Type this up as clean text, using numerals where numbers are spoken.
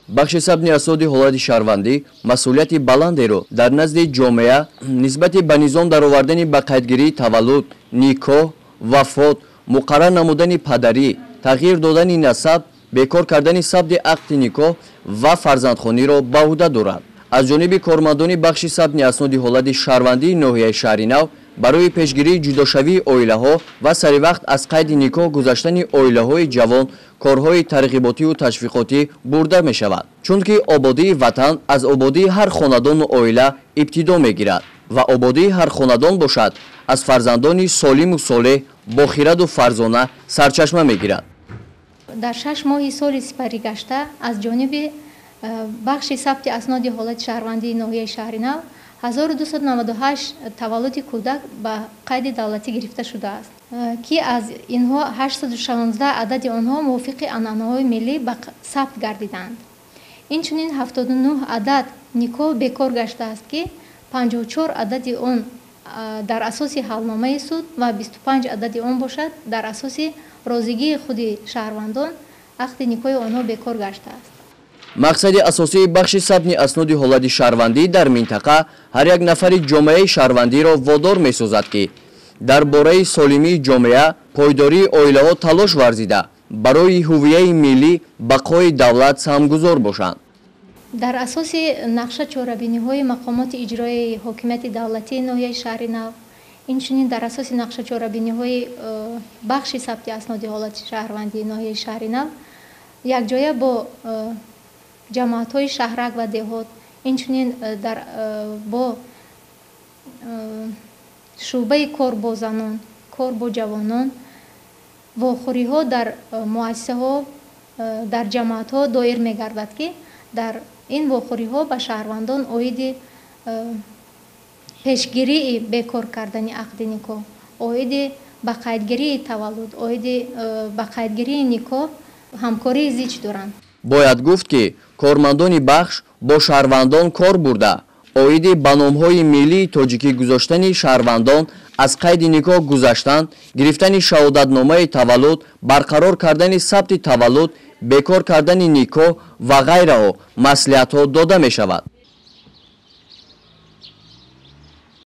Бахши сабти асноди ҳолати шаҳрвандӣ масъулияти баландеро дар назди ҷомеа нисбати ба низом даровардани ба қайдгирии таваллуд, никоҳ, вафот, муқаррар намудани падарӣ, тағйир додани насаб, бекор кардани сабти ақди никоҳ ва фарзандхониро ба уҳда дорад. Аз ҷониби кормандони бахши сабти асноди ҳолати шаҳрвандии ноҳияи Шаҳри Нав барои пешгирии ҷудошавии оилаҳо ва саривақт аз қайди никоҳ гузаштани оилаҳои ҷавон корҳои тарғиботиву ташвиқотӣ бурда мешавад, чунки ободии ватан аз ободии ҳар хонадону оила ибтидо мегирад ва ободии ҳар хонадон бошад аз фарзандони солиму солеҳ, бохираду фарзона сарчашма мегирад. Дар 6 моҳи соли сипаригашта аз ҷониби бахши сабти асноди ҳолати шаҳрвандии ноҳияи Шаҳри Нав 1298 таваллуди кӯдак ба қайди давлатӣ гирифта шудааст, ки аз инҳо 816 адади онҳо мувофиқи анъанаҳои миллӣ ба сабт гардиданд. Инчунин 79 адад никоҳ бекор гаштааст, ки 54 адади он дар асоси ҳалномаи суд ва 25 адади он бошад дар асоси розигии худи шаҳрвандон ақди никоҳи онҳо бекор гаштааст. Мақсади асосии бахши сабти асноди ҳолати шаҳрвандӣ дар минтақа ҳар як нафари ҷомеаи шаҳрвандиро водор месозад, ки дар бораи солимии ҷомеа, пойдории оилаҳо талош варзида, барои ҳувияи миллӣ, бақои давлат саҳмгузор бошанд. Дар асоси нақша чорабиниҳои мақомоти иҷроияи ҳокимияти давлатии ноҳияи Шаҳри Нав, инчунин дар асоси нақша чорабиниҳои бахши сабти асноди ҳолати шаҳрвандии ноҳияи Шаҳри Нав якҷоя бо ҷамоатҳои шаҳрак ва деҳот, инчунин бо шӯъбаи кор бо занон, кор бо ҷавонон, вохӯриҳо дар муассисаҳо, дар ҷамоатҳо доир мегардад, ки дар ин вохӯриҳо ба шаҳрвандон оиди пешгирии бекор кардани ақди никоҳ, оиди ба қайдгирии таваллуд, оиди ба қайдгирии никоҳ ҳамкории зич доранд. Бояд гуфт, ки кормандони бахш бо шаҳрвандон кор бурда, оиди ба номҳои миллии тоҷикӣ гузоштани шаҳрвандон, аз қайди никоҳ гузаштан, гирифтани шаҳодатномаи таваллуд, барқарор кардани сабти таваллуд, бекор кардани никоҳ ва ғайраҳо маслиҳатҳо дода мешавад.